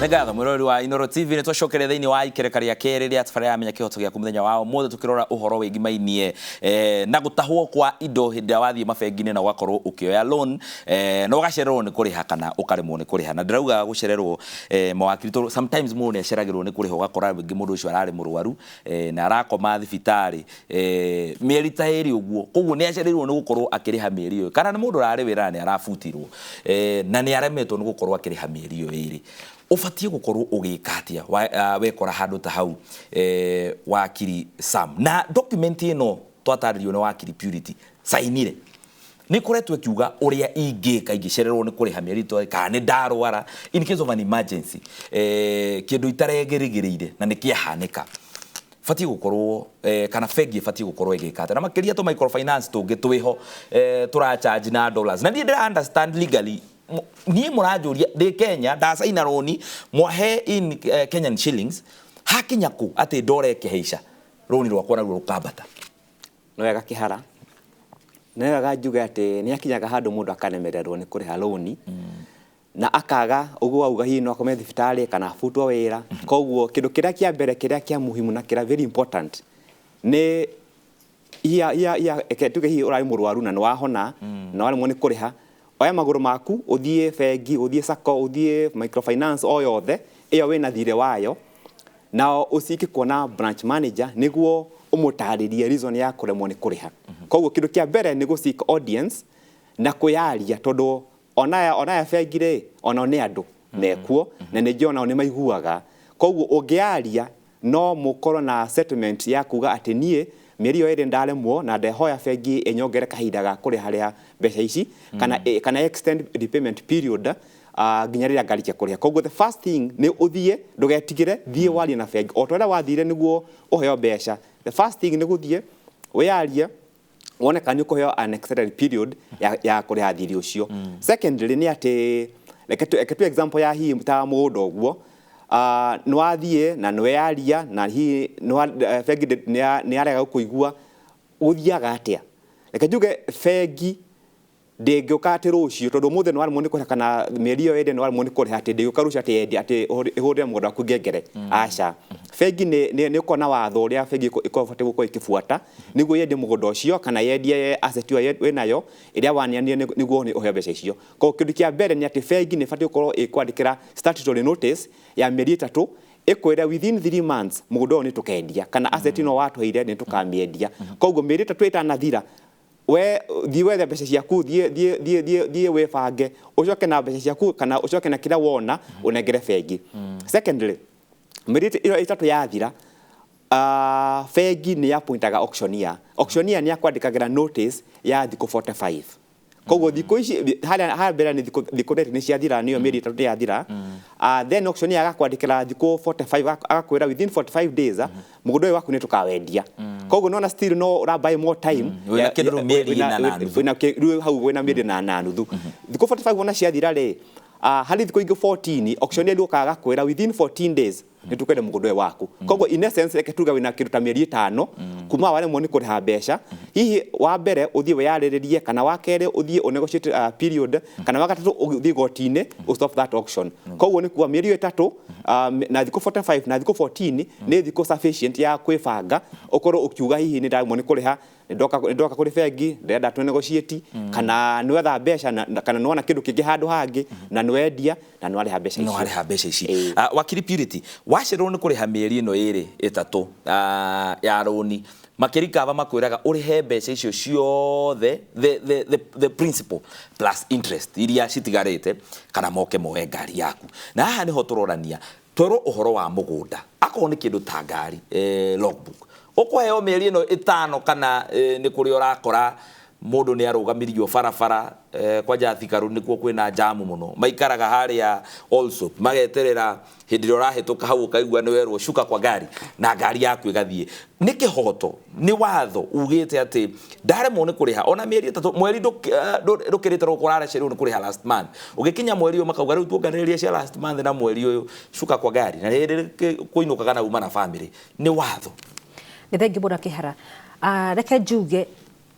Nĩ ngatho, mwĩroreri wa Inoro TV. Nĩ twacokere thĩinĩ wa ikereka rĩa kerĩ rĩa tabarĩra ya Menya Kĩhoto Gĩaku mũthenya wa ũmũthĩ, tũkĩrora ũhoro wĩgimainie na gũtahwo kwa indo hĩndĩ ĩrĩa wathiĩ mabengi-inĩ na ũgakorwo ũkĩoya loan na ũgacererwo nĩ kũrĩha kana ũkaremwo nĩ kũrĩha. Na ndĩrauga gũcererwo, mawakiri, tondũ sometimes mũndũ nĩ aceragĩrwo nĩ kũrĩha, ũgakora rĩngĩ mũndũ ũcio ararĩ mũrwaru na arakoma thibitarĩ mĩeri ta 2 ũguo, koguo nĩ acereirwo nĩ gũkorwo akĩrĩha mĩeri ĩyo, kana nĩ mũndũ ũrarĩ wĩra na nĩ arabutirwo na nĩ aremetwo nĩ gũkorwo akĩrĩha mĩeri ĩyo 2. Ũbatiĩ gũkorwo ũgĩka atĩa wekora handũ ta hau, wakiri Sam? Na document ĩno twatarĩrio nĩ wakiri Purity sainire nĩ ĩkoretwo ĩkiuga ũrĩa ingĩka ingĩcererwo nĩ kũrĩha mĩeri 3, kana nĩ ndarwara, in case of an emergency, kĩndũ itaregĩrĩgĩrĩire na nĩ kĩahanĩka, batiĩ gũkorwo kana bengi ĩbatiĩ gũkorwo ĩgĩka atĩa? Na makĩria tũ microfinance tũngĩ twĩho tũracharge na dollars, na niĩ ndĩra understand legally. Niĩ mũranjũria ndĩ Kenya, ndacaina rũni mwahe in Kenyan shillings, hakinya kũ atĩ ndora ĩkĩhaica, rũni rwakwa naruo rũkambata? Nĩ wega Kĩhara, nĩ wega njuge atĩ nĩ hakinyaga handũ mũndũ akaremererwo nĩ kũrĩha rũni na akaga ũguo wauga, hihi no akome thibitarĩ kana abutwo wĩra. Koguo kĩndũ kĩrĩa kĩa mbere, kĩrĩa kĩa muhimu na kĩrĩa very important nĩ iya reke tuge hihi ũrarĩ mũrwaru na nĩ wahona na waremwo nĩ kũrĩha, oya magũrũ maku ũthiĩ bengi, ũthiĩ sacco, ũthiĩ microfinance o yothe ĩyo wĩna thirĩ wayo, na ũcike kuona branch manager nĩguo ũmũtarĩrie reason ya kũremwo nĩ kũrĩha. Koguo kĩndũ kĩa mbere nĩ gũ seek audience na kwĩyaria, tondũ onaya bengi rĩ, onao nĩ andũ mekuo na ningĩ onao nĩ maiguaga. Koguo ũngĩaria no mũkorwo na settlement ya kuga atĩ niĩ mĩeri ĩyo 2 ndaremwo na ndehoya bengi ĩnyongere kahinda ga kũrĩha rĩha mbeca ici kana extend repayment period nginya rĩrĩa ngarĩkia kũrĩha. Koguo the first thing nĩ ũthiĩ, ndũgetigĩre, thiĩ warie na bengi o ta ũrĩa wathire nĩguo ũheo mbeca. The first thing nĩ gũthiĩ wĩyarie, wone kana nĩ ũkũheo an extended period ya kũrĩha thirĩ ũcio. Secondly, nĩ atĩ reke tu example ya hihi ta mũgũnda ũguo, nĩ wathiĩ na nĩ weyaria na hihi bengi nĩ yarega gũkũigua, gũthiaga atĩa? Reke njuge bengi ndĩngĩũka atĩ rũciũ, tondũ ũmũthĩ nĩ waremwo nĩ kũrĩha kana mĩeri ĩyo 2 nĩ waremwo nĩ kũrĩha, atĩ ndĩgũka rũciũ atĩ yendie, atĩ ĩhũrĩre mũgũnda waku ngengere. Aca, bengi nĩ ĩkoragwo na watho ũrĩa bengi ĩkoragwo ĩbatiĩ gũkorwo ĩkĩbuata nĩguo yendie mũgũnda ũcio kana yendie asset ĩyo wĩnayo ĩrĩa waneanire nĩguo ũheo mbeca icio. Koguo kĩndũ kĩa mbere nĩ atĩ bengi nĩ ĩbatiĩ gũkorwo ĩkwandĩkĩra statutory notice ya mĩeri 3, ĩkwĩre within 3 months mũgũnda ũyũ nĩ tũkendia kana asset ĩno watũheire nĩ tũkamĩendia. Koguo mĩeri 3 ĩtanathira, we thiĩ wethe mbeca ciaku, thiĩ thiĩ thiĩ thiĩ thiĩ wĩbange, ũcoke na mbeca ciaku kana ũcoke na kĩrĩa wona ũnengere bengi. Secondly, mĩeri ĩyo 3 yathira, bengi nĩ appointaga auctioneer. Auctioneer nĩ akwandĩkagĩra notice ya thikũ 45. Koguo thikũ ici harĩa mbere nĩ thikũ 30 nĩ ciathira, nĩyo mĩeri 3 nĩ yathira, then auctioneer agakwandĩkĩra thikũ 45, agakwĩra within 45 days mũgũnda ũyũ waku nĩ tũkawendia. Koguo nona still no ũra buy more time. Wĩna kĩndũ rĩu mĩeri 4 na nuthu. Wĩna rĩu hau wĩna mĩeri 4 na nuthu. Thikũ 45 wona ciathira rĩ, harĩ thikũ ingĩ 14, auctioneer rĩu okaga agakwĩra within 14 days nĩ tũkwenda mũgũnda ũyũ waku. Koguo in essence, reke tuge wĩna kĩndũ ta mĩeri 5 kuma waremwo nĩ kũrĩha mbeca. Hihi wa mbere ũthiĩ wĩyarĩrĩrie, kana wa kerĩ ũthiĩ ũ negotiate period, kana wa gatatũ ũthiĩ igoti-inĩ ũ stop that auction. Koguo nĩ kuga mĩeri ĩyo 3 na thikũ 45 na thikũ 14 nĩ thikũ sufficient ya kwĩbanga, ũkorwo ũkiuga hihi nĩ ndaremwo nĩ kũrĩha, nĩ ndoka kũrĩ bengi, ndĩrenda tũ negotiate, kana nĩ wetha mbeca kana nĩ wona kĩndũ kĩngĩ handũ hangĩ na nĩ wendia na nĩ warĩha mbeca no icio. Warĩha mbeca ici. Ĩĩ. Wakiri Purity, wacererwo nĩ kũrĩha mĩeri ĩno 2 3 ya rũni, makĩrikaba makwĩraga ũrĩhe mbeca icio ciothe, the principal plus interest iria citigarĩte, kana moke moe ngari yaku. Na haha nĩho tũrorania twerwo ũhoro wa mũgũnda, akorwo nĩ kĩndũ ta ngari, logbook, ũkũheo mĩeri ĩno 5, kana nĩ kũrĩa ũrakora mũndũ nĩ arũgamirio barabara, kwanja Thika Road nĩkuo kwĩna jamu mũno, maikaraga harĩa also mageterera hĩndĩ ĩrĩa ũrahĩtũka hau, ũkaigua nĩ werwo "shuka kwa gari", na ngari yaku ĩgathiĩ. Nĩ kĩhoto? Nĩ watho ugĩte atĩ ndaremwo nĩ kũrĩha ona mĩeri 3, mweri ndũkĩrĩte rũkũ ũrarecerwo nĩ kũrĩha last month, ũgĩkinya mweri ũyũ makauga rĩu tuonganĩrĩria cia last month na mweri ũyũ, shuka kwa gari, na rĩrĩ kũinũkaga na uma na family. Nĩ watho? Nĩ thengiũ mũno, Kĩhara. Reke njuge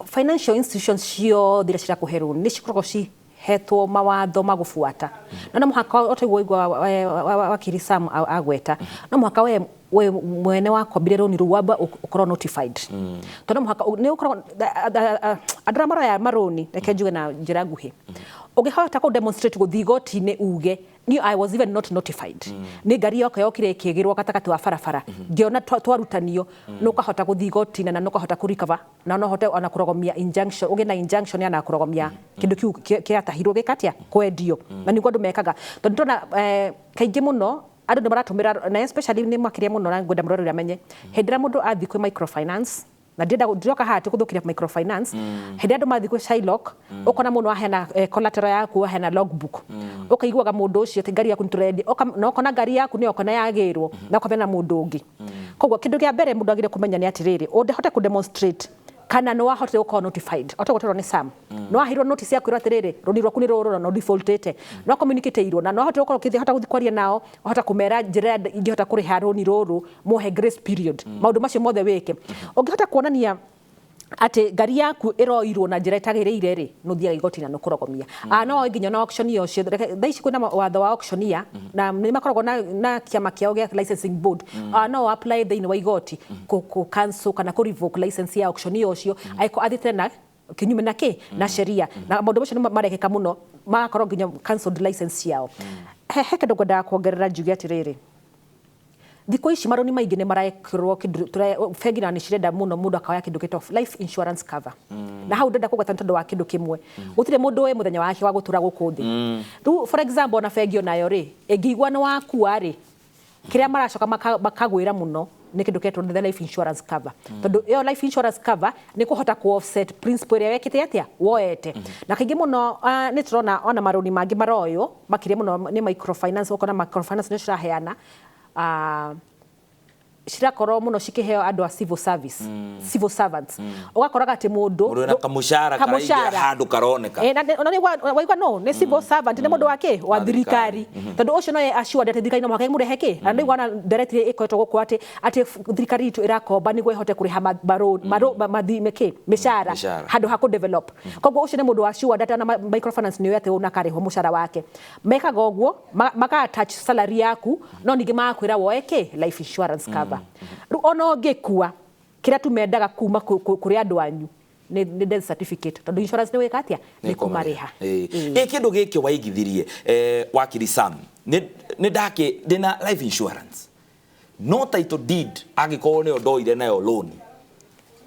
financial institutions ciothe iria cirakũhe rũni nĩ cikoragwo Hetwo mawatho magũbuata, na no mũhaka otaguo igua wakiri Sam agweta, no mũhaka we mwene wakombire rũni rũu wamba ũkorwo notified, tondũ no mũhaka nĩ ũkorwo andũ arĩa maroya marũni. Reke njuge na njĩra nguhĩ, ũngĩhota kũ demonstrate gũthiĩ igoti-inĩ uge, "Niĩ, I was even not notified, nĩ ngari yoka yokire ĩkĩgĩrwo gatagatĩ wa barabara, ngĩona twarutanio," nĩ ũkahota gũthiĩ igoti-inĩ na nĩ ũkahota kũ recover, na no ũhote ona kũrogomia injunction, ũgĩe na injunction ya na kũrogomia kĩndũ kĩu kĩatahirwo gĩkatia kwendio. Na nĩguo andũ mekaga, tondũ ndona kaingĩ mũno andũ nĩ maratũmĩra, na especially nĩ makĩria mũno, na ngwenda mũroreri amenye, hĩndĩ ĩrĩa mũndũ athiĩ kwĩ microfinance, na ndĩrenda ndiroka haha atĩ gũthũkĩria microfinance, hĩndĩ ĩrĩa andũ mathiĩ kwĩ Shylock, ũkona mũndũ aheana collateral yaku, aheana logbook, ũkaiguaga mũndũ ũcio atĩ ngari yaku nĩtũrendia, na ũkona ngari yaku nĩyo ũkona yagĩrwo na ũkamena mũndũ ũngĩ. Koguo kĩndũ kĩa mbere mũndũ agĩrĩire kũmenya nĩ atĩrĩrĩ, ũngĩhota kũ demonstrate kana nĩ wahotire gũkorwo notified otoguo twerwo nĩ Sam, nĩ waheirwo notice ya kwĩrwo atĩrĩrĩ, rũni rwaku nĩ rũrũ na defaultĩte, no communicate-irwo na no wahotire gũkorwo ũkĩhota gũthiĩ kwaria nao, ũhota kũmera njĩra ĩrĩa ingĩhota kũrĩha rũni rũrũ, mũhe grace period, maũndũ macio mothe wĩke. Ũngĩhota kuonania atĩ ngari yaku ĩroirwo na njĩra ĩtagĩrĩire rĩ, nĩ ũthiaga igoti na nĩũkũrogomia. No nginya na auctioneer ũcio. Thaa ici kwĩna watho wa auctioneer na nĩ makoragwo na kĩama kĩao gĩa licensing board. No apply thĩinĩ wa igoti kũ cancel kana kũ revoke license ya auctioneer ũcio angĩkorwo athiĩte na kinyume na kĩ na sheria, na maũndũ macio nĩ marekĩka mũno, magakorwo nginya cancelled license ciao. He kĩndũ ngwendaga kuongerera, njuge atĩrĩrĩ, thikũ ici marũni maingĩ nĩ marekĩrwo kĩndũ bengi na nĩ cirenda mũno mũndũ akawaya kĩndũ gĩtagwo life insurance cover. Na hau ndĩrenda kũgweta nĩ tondũ wa kĩndũ kĩmwe, gũtirĩ mũndũ wĩ mũthenya wake wa gũtũra gũkũ thĩ. Rĩu, for example, ona bengi onayo rĩ, ĩngĩigua nĩ wakua rĩ, kĩrĩa maracoka makagwĩra mũno nĩ kĩndũ kĩetwo the life insurance cover, tondũ ĩyo life insurance cover nĩ kũhota ku offset principal ĩrĩa wekĩte atĩa woete. Na kaingĩ mũno nĩ tũrona ona marũni mangĩ maroywo makĩria mũno nĩ microfinance, ũkona microfinance nĩ ciraheana, cirakorwo mũno cikĩheo andũ a civil service, civil servants, ũgakoraga atĩ mũndũ Mũndũ wĩna kamũcara karaingĩra handũ karoneka. Na nĩ waigua no nĩ civil servant, nĩ mũndũ wa kĩ wa Wa thirikari. Thirikari, tondũ ũcio no assured atĩ thirikari no mũhaka ĩmũrehe kĩ. Na nĩ wana directly ĩkoretwo gũkũ atĩ thirikari itũ ĩrakomba nĩguo ĩhote kũrĩha mathime kĩ mĩcara Mĩcara. handũ ha kũ develop. Koguo ũcio nĩ mũndũ wa assured atĩ ona microfinance nĩ atĩ ũnakarĩhwo mũcara wake. Mekaga ũguo maka attach salary yaku, no ningĩ magakwĩra woe kĩ life insurance cover. Rĩu ona ũngĩkua, kĩrĩa tu mendaga kuma kũrĩ andũ anyu nĩ death certificate, tondũ insurance nĩ wĩka atĩa, nĩ kũmarĩha. Ĩ kĩndũ gĩkĩ waigithirie, wakiri Sam, nĩ ndakĩ ndĩna life insurance, no title deed angĩkorwo nĩyo ndoire nayo loan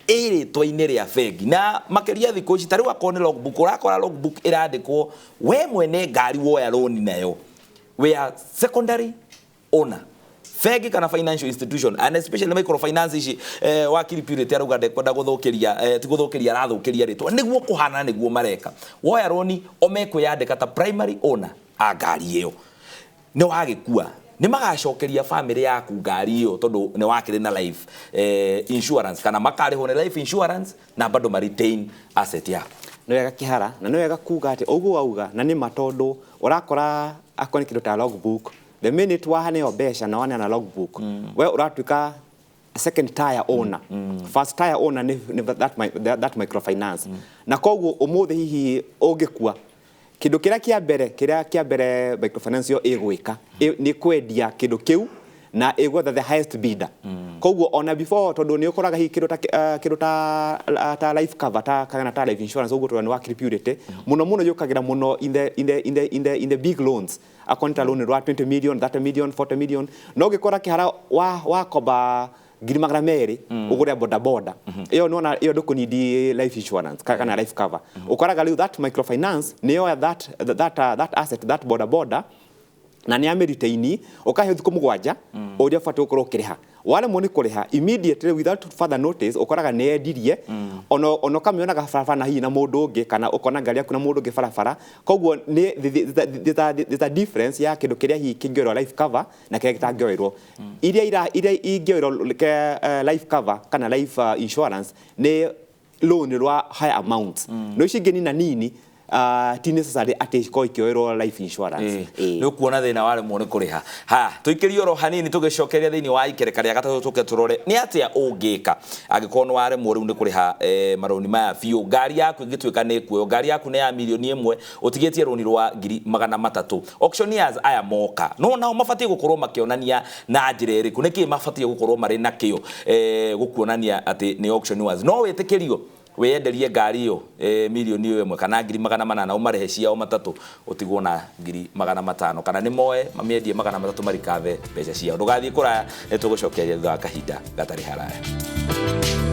ĩ rĩtwa-inĩ rĩa bengi, na makĩria thikũ ici ta rĩu akorwo nĩ logbook, ũrakora logbook ĩrandĩkwo we mwene ngari woya loan nayo, we are secondary owner, bengi kana financial institution, and especially microfinance ici. Wakiri Purity arauga ndekwenda gũthũkĩria, ti gũthũkĩria arathũkĩria rĩtwa, nĩguo kũhana nĩguo mareka. Woya roni o mekwĩyandĩka ta primary owner a ngari ĩyo, nĩ wagĩkua nĩ magacokeria family yaku ngari ĩyo, tondũ nĩ wakĩrĩ na life insurance, kana makarĩhwo nĩ life insurance na bado ma retain asset yaku. Nĩ wega kĩhara, na nĩ wega kuga atĩ ũguo wauga na nĩ ma, tondũ ũrakora akorwo nĩ kĩndũ ta logbook, the minute wahaneo mbeca na waneana logbook, we ũratuĩka second tier owner. First tier owner nĩ that microfinance. Na koguo ũmũthĩ hihi ũngĩkua, kĩndũ kĩrĩa kĩa mbere microfinance yo ĩgwĩka nĩ kwendia kĩndũ kĩu na ĩgwetha the highest bidder. Koguo ona before, tondũ nĩ ũkoraga hihi kĩndũ ta kĩndũ ta life cover ta kana ta life insurance ũguo tondũ nĩ wa Purity mũno mũno yũkagĩra mũno in the big loans, akorwo nĩ ta loan rwa 20 million, 30 million, 40 million. No ũngĩkora kĩhara wa wakomba 200,000 ũgũre boda boda ĩyo, nĩwona ĩyo ndũkũnidi life insurance kana life cover. Ũkoraga rĩu that microfinance nĩyoya that asset, that boda boda, na nĩ amĩritaini, ũkaheo thikũ 7 ũrĩa ũbatiĩ gũkorwo ũkĩrĩha. Waremwo nĩ kũrĩha immediately without further notice, ũkoraga nĩ endirie, ona ũkamĩonaga barabara na hihi na mũndũ ũngĩ, kana ũkona ngari yaku na mũndũ ũngĩ barabara. Koguo nĩ there's a difference ya kĩndũ kĩrĩa hihi kĩngĩoerwo life cover na kĩrĩa gĩtangĩoerwo. Iria ingĩoerwo life cover kana life insurance nĩ loan rwa high amounts, no ici ingĩ nina nini. Ti necessary atĩ ikorwo ikĩoerwo life insurance. Nĩ ũkuona thĩna waremwo nĩ kũrĩha. Ha tũikĩrie oro hanini, tũgĩcokeria thĩinĩ wa ikereka rĩa gatatũ, tũke tũrore nĩ atĩa ũngĩka angĩkorwo nĩ waremwo rĩu nĩ kũrĩha marũni maya biũ. Ngari yaku ĩngĩtuĩka nĩ ĩkuoywo, ngari yaku nĩ ya 1 mirioni, ũtigĩtie rũni rwa 300,000. Auctioneers aya moka no nao mabatiĩ gũkorwo makĩonania na njĩra ĩrĩkũ? Nĩkĩ mabatiĩ gũkorwo marĩ nakĩo gũkuonania atĩ nĩ auctioneers? No wĩtĩkĩrio wĩyenderie ngari ĩyo 1 mirioni kana 800,000, ũmarĩhe ciao matatũ, ũtigwo na 500,000, kana nĩ moe mamĩendie 300 marikathe mbeca ciao? Ndũgathiĩ kũraya, nĩ tũgũcokeria thutha wa kahinda gatarĩ haraya.